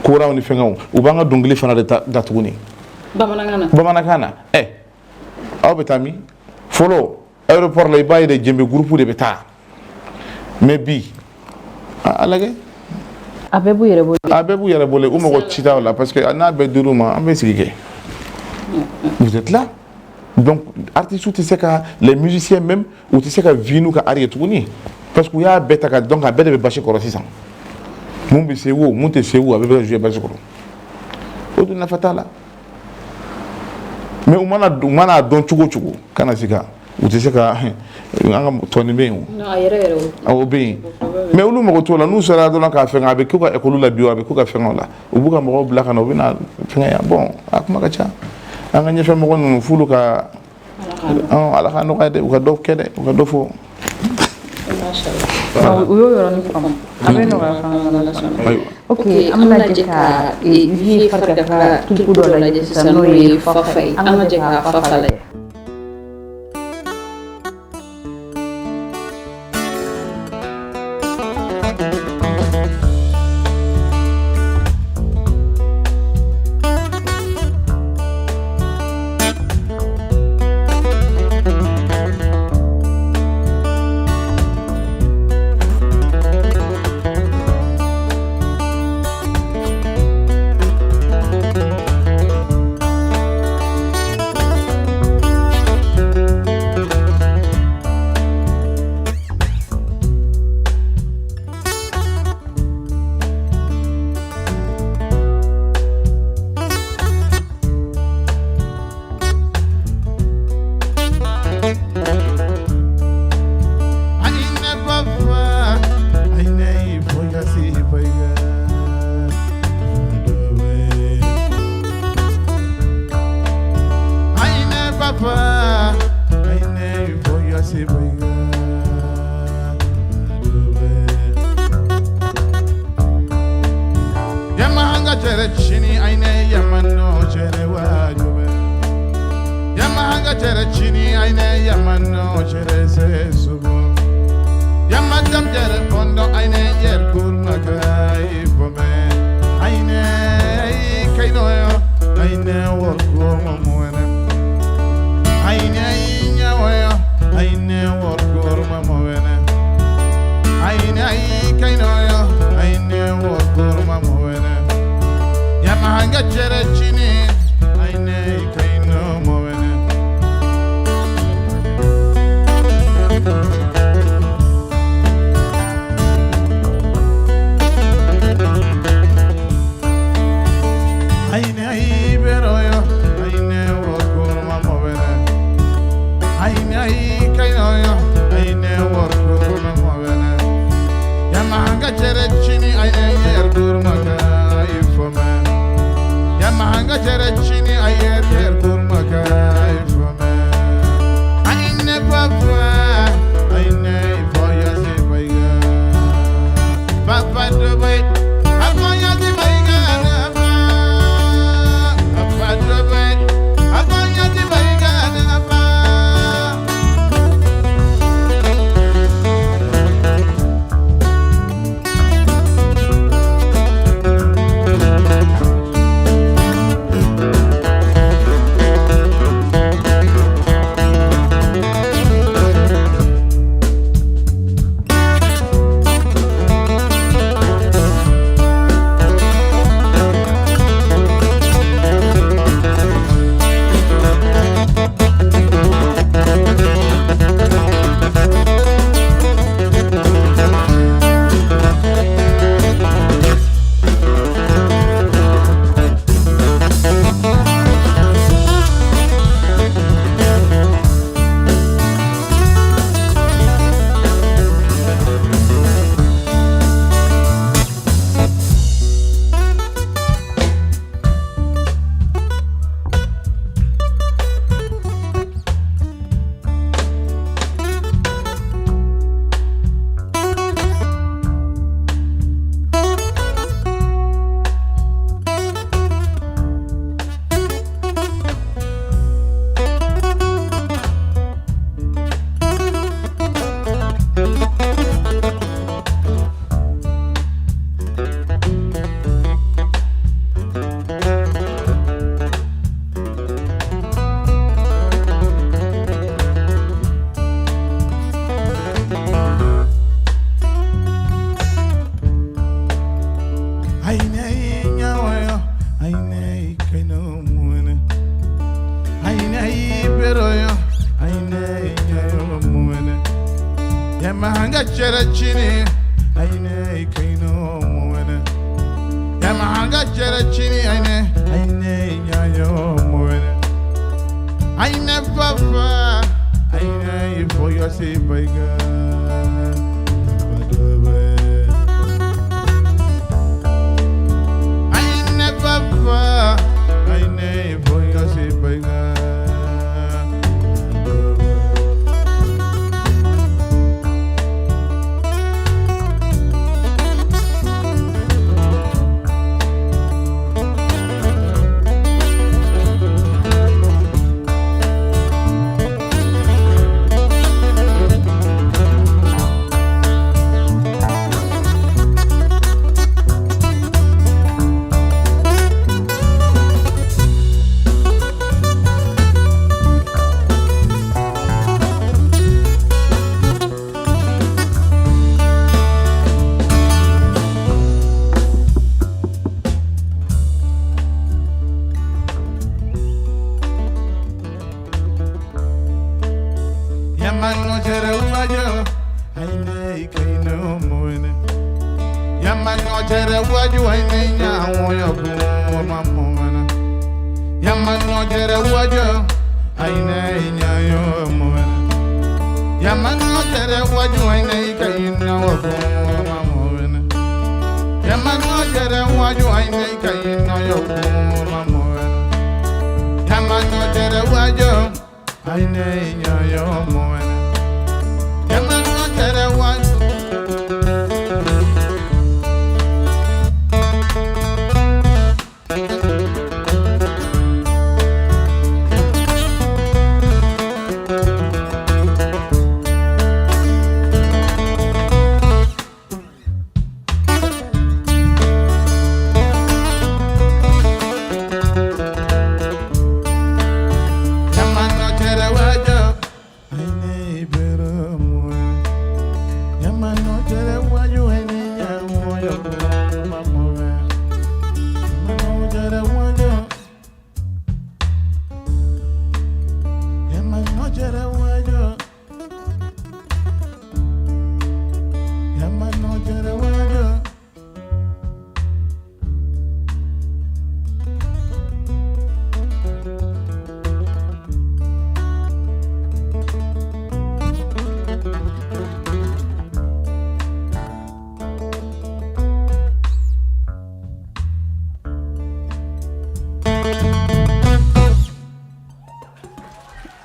koraw ni fɛngɛw, u b'an ka dɔnkili fana de da tuguni. Bamanankan na. Bamanankan na. Ɛ, aw bɛ taa min fɔlɔ, aéroport la, i b'a ye de, jenbe groupe de bɛ taa. Mais bi, a lajɛ. A bɛɛ b'u yɛrɛ bolo. A bɛɛ b'u yɛrɛ bolo, u mago ci t'aw la, parce que n'a bɛɛ dir'u ma, an bɛ sigi kɛ. Vous êtes là, donc artistes tɛ se ka, les musiciens même, u tɛ se ka vivre n'u ka art ye tuguni, parce que u y'a bɛɛ ta ka, donc a bɛɛ de bɛ basi kɔrɔ sisan. Mun bɛ se wo, mun tɛ se wo, a bɛɛ bɛ ka jouer basi kɔrɔ, o dun nafa t'a la. Mais u mana a dɔn cogo o cogo, kana se ka U tɛ se ka an ka tɔnin bɛ yen o, o bɛ yen, mais olu mago t'o la. N'u sera dɔrɔn k'a fɛngɛ, a bɛ k'u ka école la bi, a bɛ k'u ka fɛngɛw la, u b'u ka mɔgɔw bila ka na, u bɛ na fɛngɛ yan. Bon, a kuma ka ca. An ka ɲɛfɛ mɔgɔ ninnu, f'olu ka Ala ka nɔgɔya dɛ, u ka dɔ kɛ dɛ, u ka dɔ fɔ. U y'o yɔrɔnin faamu, a bɛ nɔgɔya fana. Ok, an bɛna jɛ ka Vieux Farka ka clip dɔ lajɛ sisan, n'o ye Fafa ye. An ka jɛ ka Fafa lajɛ. Aine papa, aine.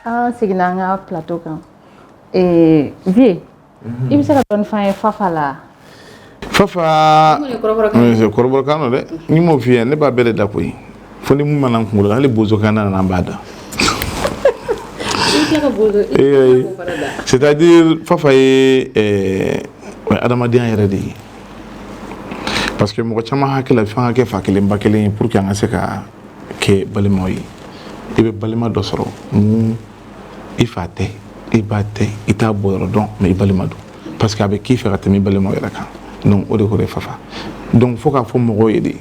An seginna an ka plateau kan. Vieux, i bɛ se ka dɔɔni f'an ye Fafa la? Fafa kɔrɔbɔrɔkan don dɛ. Ni m'o f'i ye, ne b'a bɛɛ de da koyi. Fo ni mun mana n kunkolo la, hali bozokan na an b'a da. C'est-à-dire Fafa ye adamadenya yɛrɛ de ye. Parce que mɔgɔ caman hakili la f'an ka kɛ fa kelen ba kelen ye pour que an ka se ka kɛ balimaw ye. I bɛ balima dɔ sɔrɔ mun i fa tɛ, i ba tɛ, i t'a bɔ yɔrɔ dɔn, mais i balima don. Parce que a bɛ k'i fɛ ka tɛmɛ i balimaw yɛrɛ kan. Donc o de kɔrɔ ye Fafa. Donc fo k'a fɔ mɔgɔw ye de.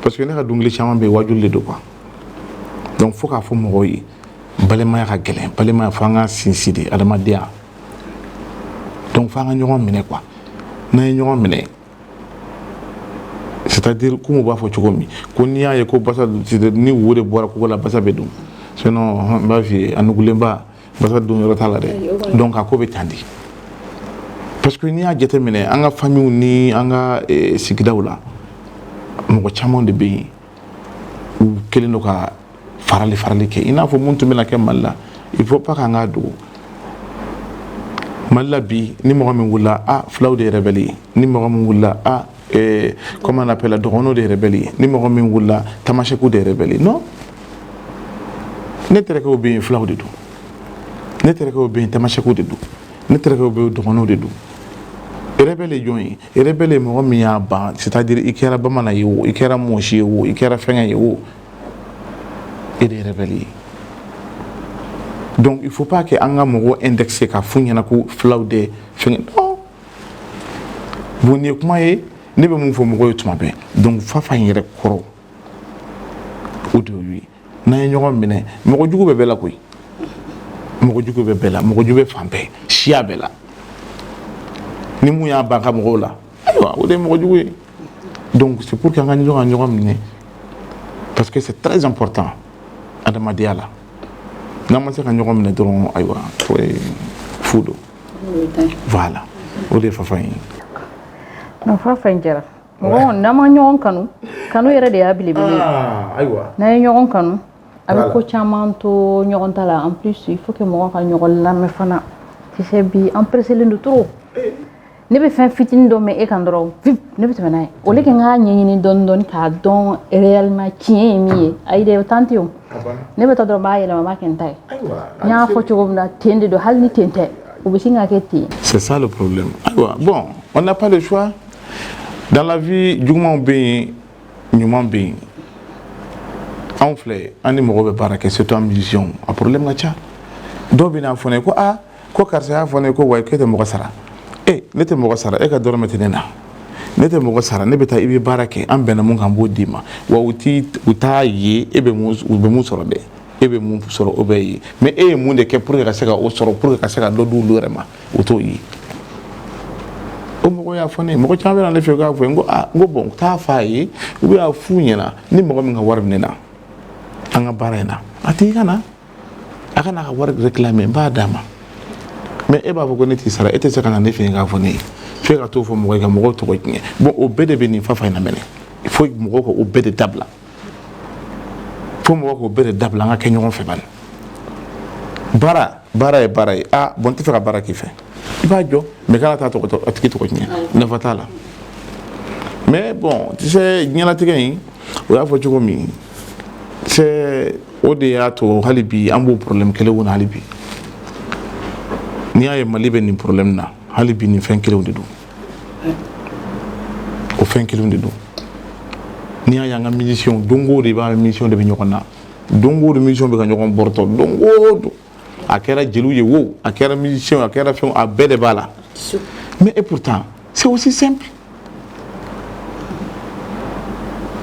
Parce que ne ka dɔnkili caman bɛ yen, wajuli de don quoi. Donc fo k'a fɔ mɔgɔw ye, balimaya ka gɛlɛn, balimaya fo an ka sinsin de, adamadenya. Donc fo an ka ɲɔgɔn minɛ quoi. N'an ye ɲɔgɔn minɛ, c'est-à-dire komi u b'a fɔ cogo min ko n'i y'a ye ko basa ni wo de bɔra kogo la, basa bɛ don. Sinon n b'a f'i ye, a nugulenba basa don yɔrɔ t'a la dɛ. Donc a ko bɛ tan de. Parce que n'i y'a jateminɛ an ka famille ni an ka sigidaw la, mɔgɔ caman de bɛ yen, u kɛlen don ka farali farali kɛ. I n'a fɔ mun tun bɛna kɛ Mali la, il faut pas k'an k'a dogo. Mali la bi, ni mɔgɔ min wulila, a filaw de ye rebelle ye. Ni mɔgɔ min wulila, a comment on appelle, dɔgɔnɔw de ye rebelle ye. Ni mɔgɔ min wulila, tamasɛkiw de ye rebelle ye. Non, ne terikɛw bɛ yen, filaw de don. Ne terikɛw bɛ yen, tamasɛkiw de don. Ne terikɛw bɛ yen, dɔgɔnɔw de don. Rebelle ye jɔn ye? Rebelle ye mɔgɔ min y'a ban, c'est-à-dire i kɛra bamanan ye o, i kɛra mɔsi ye o, i kɛra fɛngɛ ye o, e de ye rebelle ye. Donc il faut pas que an ka mɔgɔw indexer k'a f'u ɲɛna ko filaw de fɛngɛ. Non, bon, nin ye kuma ye ne bɛ mun fɔ mɔgɔw ye tuma bɛɛ. Donc Fafa in yɛrɛ kɔrɔ o de y'o ye. N'an ye ɲɔgɔn minɛ, mɔgɔ jugu bɛ bɛɛ la koyi. Mɔgɔ jugu bɛ bɛɛ la, mɔgɔ jugu bɛ fan bɛɛ, siya bɛɛ la. Ni mun y'a ban ka mɔgɔw la, ayiwa, o de ye mɔgɔ jugu ye. Donc c'est pour que an ka ɲɔgɔn ka ɲɔgɔn minɛ, parce que c'est très important adamadenya la. N'an ma se ka ɲɔgɔn minɛ dɔrɔn, ayiwa, Fu don. Voilà, o de ye Fafa ye. Non, Fafa in jara mɔgɔ. N'an ma ɲɔgɔn kanu, kanu yɛrɛ de y'a belebele ye. Ayiwa. N'an ye ɲɔgɔn kanu, a bɛ ko caman to ɲɔgɔn ta la. En plus, il faut que mɔgɔ ka ɲɔgɔn lamɛn fana. Tu sais, bi an presselen don trop. Ne bɛ fɛn fitinin dɔ mɛn e kan dɔrɔn, vite, ne bɛ tɛmɛ n'a ye, au lieu que n k'a ɲɛɲini dɔɔni dɔɔni k'a dɔn réellement tiɲɛ ye min ye. Ayi dɛ, o t'an ten o. Ne bɛ taa dɔrɔn, n b'a yɛlɛma, n b'a kɛ n ta ye. N y'a fɔ cogo min na, ten de don. Hali ni ten tɛ, u bɛ sin ka kɛ ten. C'est ça le problème. Ayiwa, bon, on n'a pas le choix dans la vie. Jugumanw bɛ yen, ɲuman bɛ yen. Anw filɛ, an ni mɔgɔ bɛ baara kɛ, surtout an musiciens, a problème ka ca. Dɔw bɛ n'a fɔ ne ye ko aa, ko karisa y'a fɔ ne ye ko wa k'e tɛ mɔgɔ sara. E, ne tɛ mɔgɔ sara, e ka dɔrɔmɛ tɛ ne na. Ne tɛ mɔgɔ sara. Ne bɛ taa, i bɛ baara kɛ, an bɛnna mun kan, n b'o d'i ma. Wa u ti u t'a ye e bɛ mun, u bɛ mun sɔrɔ dɛ. E bɛ mun sɔrɔ, o bɛ ye, mais e ye mun de kɛ pour que ka se ka o sɔrɔ, pour que ka se ka dɔ di olu yɛrɛ ma, o t'o ye. O mɔgɔ y'a fɔ ne ye, mɔgɔ caman bɛ na ne fɛ k'a fɔ n ko aa, n ko bon, taa f'a ye u bɛ f'u ɲɛna ni mɔgɔ min ka wari bɛ ne na an ka baara in na, a tigi ka na, a ka n'a ka wari réclamer, n b'a d'a ma. Mais e b'a fɔ ko ne t'i sara, e tɛ se ka na ne fɛ yen k'a fɔ ne ye f'e ka t'o fɔ mɔgɔ ye ka mɔgɔw tɔgɔ tiɲɛ. Bon, o bɛɛ de bɛ nin Fafa in na mɛnɛ. Il faut mɔgɔw ka o bɛɛ de dabila, fo mɔgɔw k'o bɛɛ de dabila. An ka kɛ ɲɔgɔn fɛ bani. Baara, baara ye baara ye. Ah bon, n tɛ fɛ ka baara k'i fɛ, i b'a jɔ, mais kana taa tɔgɔ a tigi tɔgɔ tiɲɛ, nafa t'a la. Mais bon, tu sais, diɲɛlatigɛ in, o y'a fɔ cogo min, c'est o de y'a to hali bi an b'o problème kelenw na. Hali bi, n'i y'a ye Mali bɛ nin problème na hali bi, nin fɛn kelenw de don, o fɛn kelenw de don. N'i y'a ye an ka musiciens, don o don i b'a musiciens de bɛ ɲɔgɔn na, don o don musiciens bɛ ka ɲɔgɔn bɔrɔtɔ, don o don. A kɛra jeliw ye wo, a kɛra musiciens, a kɛra fɛnw, a bɛɛ de b'a la. Mais et pourtant c'est aussi simple.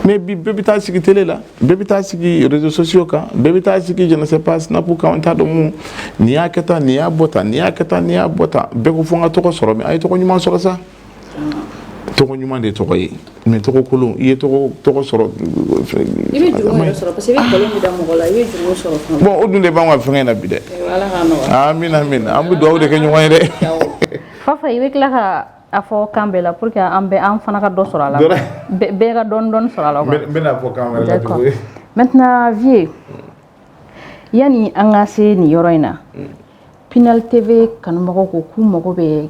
Mais bi, bɛɛ bɛ taa sigi télé la, bɛɛ bɛ taa sigi réseaux sociaux kan, bɛɛ bɛ taa sigi, je ne sais pas, Snap kan, n t'a dɔn mun. Nin y'a kɛ tan, nin y'a bɔ tan, nin y'a kɛ tan, nin y'a bɔ tan. Bɛɛ ko fo n ka tɔgɔ sɔrɔ. Mais a ye tɔgɔ ɲuman sɔrɔ sa. Tɔgɔ ɲuman de ye tɔgɔ ye, mais tɔgɔ kolon, i ye tɔgɔ sɔrɔ. I bɛ jurumu yɛrɛ sɔrɔ, parce que i bɛ nkalon min da mɔgɔ la, i bɛ jurumu sɔrɔ fana. Bon, o dun de b'anw ka fɛngɛ in na bi dɛ. Ala k'a nɔgɔya. Amina, amina. An bɛ dugawu de kɛ ɲɔgɔn ye dɛ. Fafa, i bɛ tila ka a fɔ kan bɛɛ la pour que an bɛɛ, an fana ka dɔ sɔrɔ a la, bɛɛ ka dɔɔni dɔɔni sɔrɔ a la quoi. N bɛna fɔ kan wɛrɛ la tuguni. Maintenant, vieux, yani an ka se nin yɔrɔ in na, Pinal TV kanubagaw ko k'u mago bɛ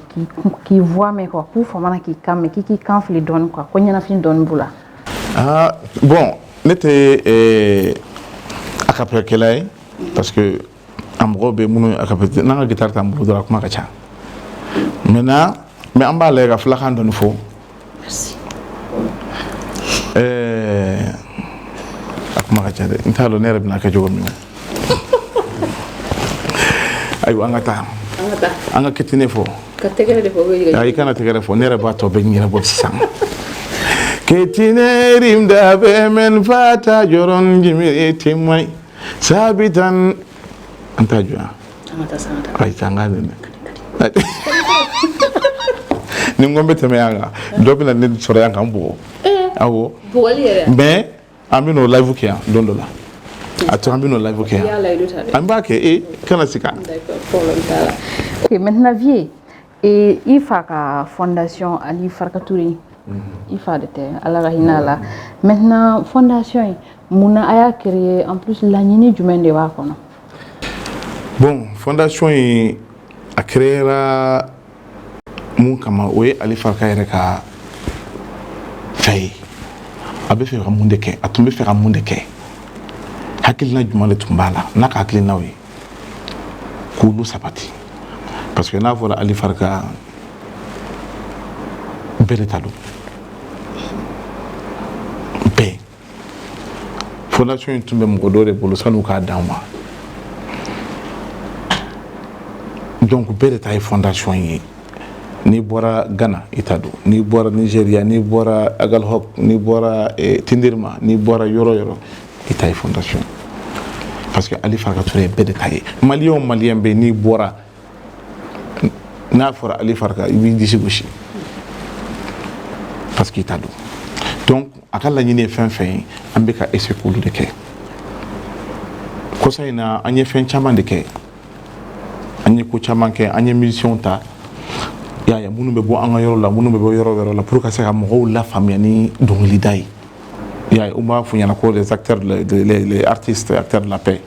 k'i voix mɛn quoi, k'u famana k'i kan mɛn, k'i k'i kan fili dɔɔni quoi, ko ɲɛnafin dɔɔni b'u la. Ah bon, ne tɛ a cappella kɛla ye, parce que a mɔgɔw bɛ minnu ye a cappella, n'an ka guitare t'an bolo dɔrɔn, a kuma ka ca. Maintenant, mais an b'a lajɛ ka filakan dɔɔni fɔ. Merci. A kuma ka ca dɛ, n t'a dɔn ne yɛrɛ bɛna kɛ cogo min na. Ayiwa, an ka taa. An ka taa. An ka ketine fɔ. Ka tɛgɛrɛ de fɔ. I kana tɛgɛrɛ fɔ, ne yɛrɛ b'a tɔ bɛɛ ɲɛnabɔ sisan. Ketine rimda be men fata joron jimi témoin sabitan. An t'a jɔ yan. An ka taa sa, an ka taa. Ayi, an ka nɛnɛ ni n ko n bɛ tɛmɛ yan kan, dɔ bɛ na ne sɔrɔ yan kan n bugɔ. Awɔ. Bugɔli yɛrɛ. Mais an bɛ n'o live kɛ yan don dɔ la. A to an bɛ n'o live kɛ I yan. y'a layidu ta dɛ. An b'a kɛ, e kana sika. D'accord, problème t'a la. Ok, maintenant, vieux, et i fa ka fondation Ali Farka Touré, i fa de tɛ, Ala ka hinɛ a la. Maintenant, fondation in, mun na a y'a créer? En plus, laɲini jumɛn de b'a kɔnɔ? Bon, fondation in, a créera mun kama? O ye Ali Farka yɛrɛ ka fɛ ye. A bɛ fɛ ka mun de kɛ? A tun bɛ fɛ ka mun de kɛ? Hakilina jumɛn de tun b'a la n'a ka hakilinaw ye k'olu sabati? Parce que n'a fɔra Ali Farka, bɛɛ de ta don, bɛɛ. Fondation in tun bɛ mɔgɔ dɔw de bolo san'u k'a d'an ma. Donc bɛɛ de ta ye fondation ye. N'i bɔra Ghana, i ta don. N'i bɔra Nigeria, n'i bɔra Agalhok, n'i bɔra Tindirima, n'i bɔra yɔrɔ yɔrɔ, i ta ye fondation. Parce que Ali Farka Touré ye bɛɛ de ta ye. Malien o Malien bɛ yen, n'i bɔra, n'a fɔra Ali Farka, i b'i disi gosi parce que i ta don. Donc a ka laɲini ye fɛn fɛn ye, an bɛ ka essayer k'olu de kɛ. Kɔsa in na, an ye fɛn caman de kɛ. An ye ko caman kɛ, an ye musiciens ta, i y'a ye, minnu bɛ bɔ an ka yɔrɔ la, minnu bɛ bɔ yɔrɔ wɛrɛ la, pour ka se ka mɔgɔw lafaamuya ni dɔnkilida ye. I y'a ye, u b'a f'u ɲɛna ko les acteurs, les artistes acteurs de la paix.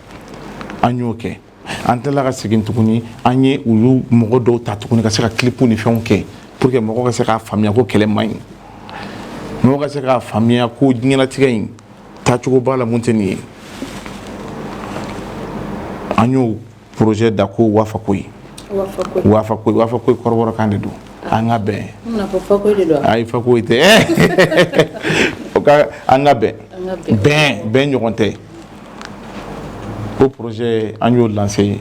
An y'o kɛ. An tilala ka segin tuguni, an ye olu mɔgɔ dɔw ta tuguni ka se ka clip ni fɛnw kɛ pour que mɔgɔw ka se k'a faamuya ko kɛlɛ man ɲi, mɔgɔw ka se k'a faamuya ko diɲɛlatigɛ in taacogo b'a la mun tɛ nin ye. An y'o projet da ko Wafa Koyi. Wafa Koyi, Wafa Koyi kɔrɔbɔrɔkan de don, an ka bɛn. Ayi, Fakoyi tɛ o ka, an ka bɛn, bɛn bɛn ɲɔgɔn tɛ. O projet, an y'o lancé,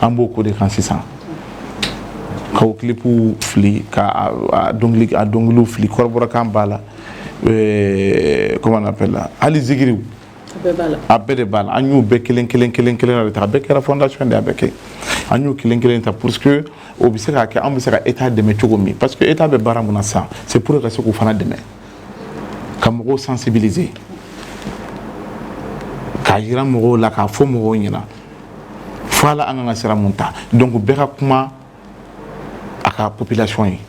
an b'o ko de kan sisan, k'o clip fili, ka a dɔnkili, a dɔnkiliw fili, kɔrɔbɔrɔkan b'a la, comment on appelle la, hali zikiriw a bɛɛ de b'a la. An y'u bɛɛ kelen kelen kelen kelen de ta, a bɛɛ kɛra fondation de, a bɛɛ kɛ, an y'u kelen kelen ta pour que o bɛ se ka kɛ, an bɛ se ka état dɛmɛ cogo min, parce que état bɛ baara mun na sisan, c'est pour ka se k'u fana dɛmɛ, ka mɔgɔw sensibiliser, k'a yira mɔgɔw la, k'a fɔ mɔgɔw ɲɛna fo ala an kan ka sira mun ta. Donc bɛɛ ka kuma a ka population ye.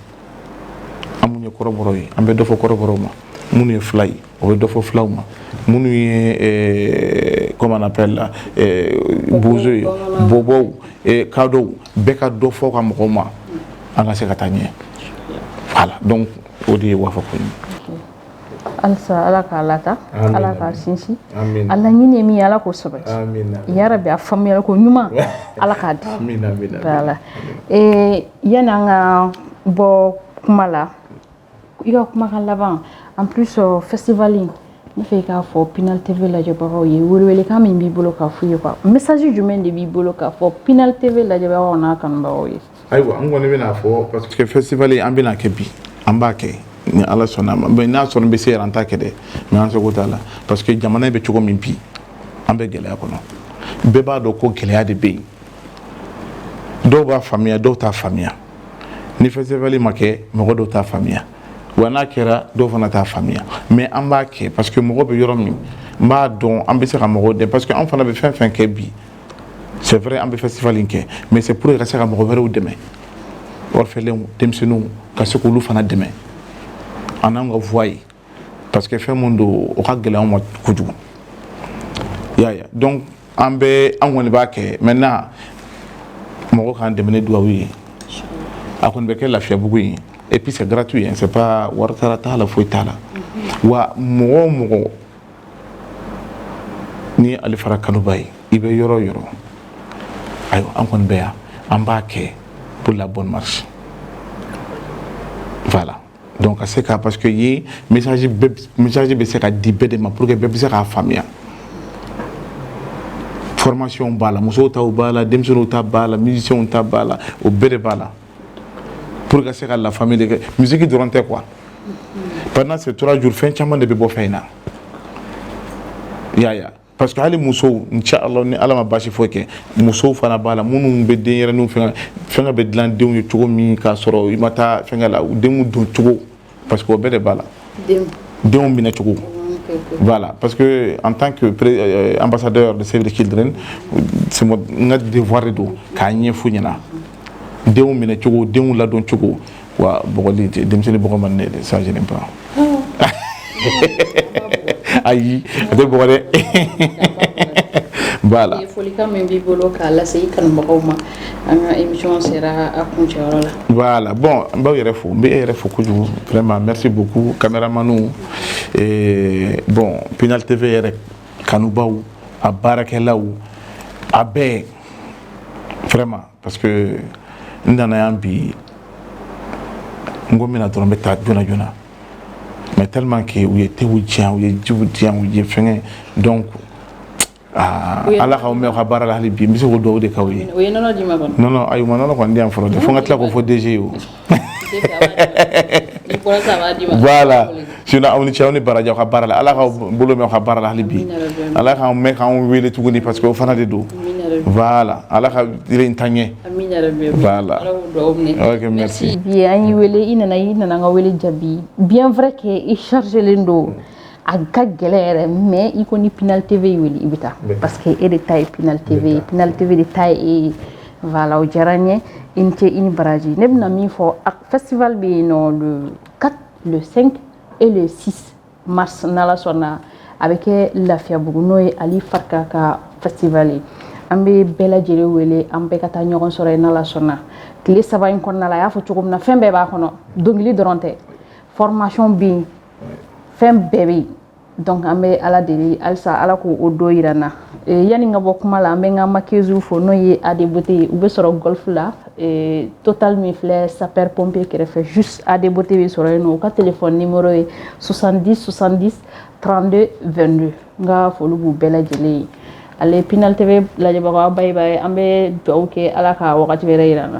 An mun ye kɔrɔbɔrɔ ye, an bɛ dɔ fɔ kɔrɔbɔrɔw ma. Minnu ye fila ye, o bɛ dɔ fɔ filaw ma. Minnu ye, comment on appelle la, bozo ye, bɔbɔw, kadɔw, bɛɛ ka dɔ fɔ ka mɔgɔw ma, an ka se ka taa ɲɛ. Voilà, donc o de ye Wafa ko ye. Halisa Ala k'a lata, Ala k'a sinsin. A laɲini ye min ye, Ala k'o sabati yarabi. A faamuyali ko ɲuman, Ala k'a di. Voilà, yani an ka bɔ kuma la, i ka kumakan laban, en plus festival in, n fɛ i k'a fɔ Pinal TV lajɛbagaw ye, welewelekan min b'i bolo k'a f'u ye quoi, message jumɛn de b'i bolo k'a fɔ Pinal TV lajɛbagaw n'a kanubagaw ye? Ayiwa, an kɔni bɛna fɔ, parce que festival an bɛna kɛ bi, an b'a kɛ ni Ala sɔnna a ma. Mais n'a sɔrɔ n bɛ se yɛrɛ, an t'a kɛ dɛ, mais an seko t'a la, parce que jamana bɛ cogo min bi, an bɛ gɛlɛya kɔnɔ. Bɛɛ b'a dɔn ko gɛlɛya de bɛ yen. Dɔw b'a faamuya, dɔw t'a faamuya. Ni festival ma kɛ, mɔgɔ dɔw t'a faamuya, wa n'a kɛra, dɔw fana t'a faamuya. Mais an b'a kɛ parce que mɔgɔ bɛ yɔrɔ min, n b'a dɔn an bɛ se ka mɔgɔw dɛmɛ, parce que an fana bɛ fɛn fɛn kɛ bi, c'est vrai, an bɛ festival in kɛ, mais c'est pour ka se ka mɔgɔ wɛrɛw dɛmɛ, orphelins, denmisɛnninw, ka se k'olu fana dɛmɛ an n'an ka voix ye, parce que fɛn mun don, o ka gɛlɛn anw ma kojugu, i y'a ye. Donc an bɛ, an kɔni b'a kɛ. Maintenant, mɔgɔ k'an dɛmɛ ni dugawu ye. A kɔni bɛ kɛ Lafiyabugu ye, et puis c'est gratuit hein, c'est pas wari tara t'a la, foyi t'a la. Wa mɔgɔ o mɔgɔ ni ye Alifara kanuba ye, i bɛ yɔrɔ o yɔrɔ, ayiwa, an kɔni bɛ yan, an b'a kɛ pour la bonne marche. Voilà, donc ka se ka, parce que ye message bɛɛ, message bɛ se ka di bɛɛ de ma pour que bɛɛ bɛ se k'a faamuya. Formation b'a la, musow taw b'a la, denmisɛnninw ta b'a la, musiciens ta b'a la, o bɛɛ de b'a la pour ka se ka la famille de kɛ. Musique dɔrɔn tɛ quoi. Pendant ces 3 jours, fɛn caman de bɛ bɔ fɛn in na, i y'a ye, parce que hali musow, inchallah, ni Ala ma baasi foyi kɛ, musow fana b'a la, minnu bɛ denyɛrɛninw fɛngɛ, fɛngɛ bɛ dilan denw ye cogo min k'a sɔrɔ i ma taa fɛngɛ la, denw don cogo, parce que o bɛɛ de b'a la, denw minɛ cogo. Voilà, parce que en tant que ambassadeur de Save the Children, c'est mon n ka devoir de don k'a ɲɛf'u ɲɛna, denw minɛ cogo, denw ladon cogo. Wa bɔgɔli, denmisɛnnin bɔgɔ man di ne ye dɛ, ça je n'aime pas. Ayi, a tɛ bɔgɔ dɛ. Voilà. Folikan min b'i bolo k'a lase i kanubagaw ma, an ka émission sera a kuncɛyɔrɔ la. Voilà, bon, n b'aw yɛrɛ fo, n bɛ e yɛrɛ fo kojugu, vraiment merci beaucoup, caméramanw, et bon, Pinal TV yɛrɛ kanubaw, a baarakɛlaw, a bɛɛ, vraiment, parce que n nana yan bi, n ko n bɛna dɔrɔn, n bɛ taa joona joona, mais tellement que u ye tew di yan, u ye jiw di yan, u ye fɛngɛ, donc aa, Ala k'aw mɛn aw ka baara la hali bi. N bɛ se k'o dugawu de k'aw ye. U ye nɔnɔ d'i ma kɔni? Non non, ayi, u ma nɔnɔ kɔni di yan fɔlɔ dɛ, fo n ka tila k'o fɔ DG ye o. Ni bɔra sisan, a b'a d'i ma. Voilà, sinon aw ni ce, aw ni baraji aw ka baara la. Ala k'aw bolo mɛn aw ka baara la hali bi. Ala k'aw mɛn k'anw wele tuguni, parce que o fana de don. Voilà, Ala ka yiri in taa ɲɛ. Voilà, ok, merci. Bi an y'i wele, i nana, i nana an ka wele jaabi. Bien vrai que i chargelen don, a ka gɛlɛn yɛrɛ, mais i ko ni Pinal TV y'i wele, i bɛ taa, parce que e de ta ye Pinal TV ye, Pinal TV de ta ye e ye. Voilà, o diyara n ye. I ni ce, i ni baraji. Ne bɛna min fɔ, festival bɛ yen nɔ le 4, le 5 et le 6 mars, n'Ala sɔnna, a bɛ kɛ Lafiyabugu, n'o ye Ali Farka ka festival ye. An bɛ bɛɛ lajɛlen wele, an bɛɛ ka taa ɲɔgɔn sɔrɔ yen, n'Ala sɔnna. Tile 3 in kɔnɔna la, a y'a fɔ cogo min na, fɛn bɛɛ b'a kɔnɔ, dɔnkili dɔrɔn tɛ, formation bɛ yen, fɛn bɛɛ bɛ yen. Donc an bɛ Ala deli halisa, Ala k'o o don yira n na. Yanni n ka bɔ kuma la, an bɛ n ka maquilleuse fo, n'o ye AD Beauté ye. U bɛ sɔrɔ Golf la, Total min filɛ sapeur pompier kɛrɛfɛ juste, AD Beauté bɛ sɔrɔ yen nɔ. U ka téléphone numéro ye 70 70 32 22. N ka foli b'u bɛɛ lajɛlen ye. Ale Pinal TV lajɛbagaw, bye bye. An bɛ dugawu kɛ, Ala ka wagati wɛrɛ yira n na.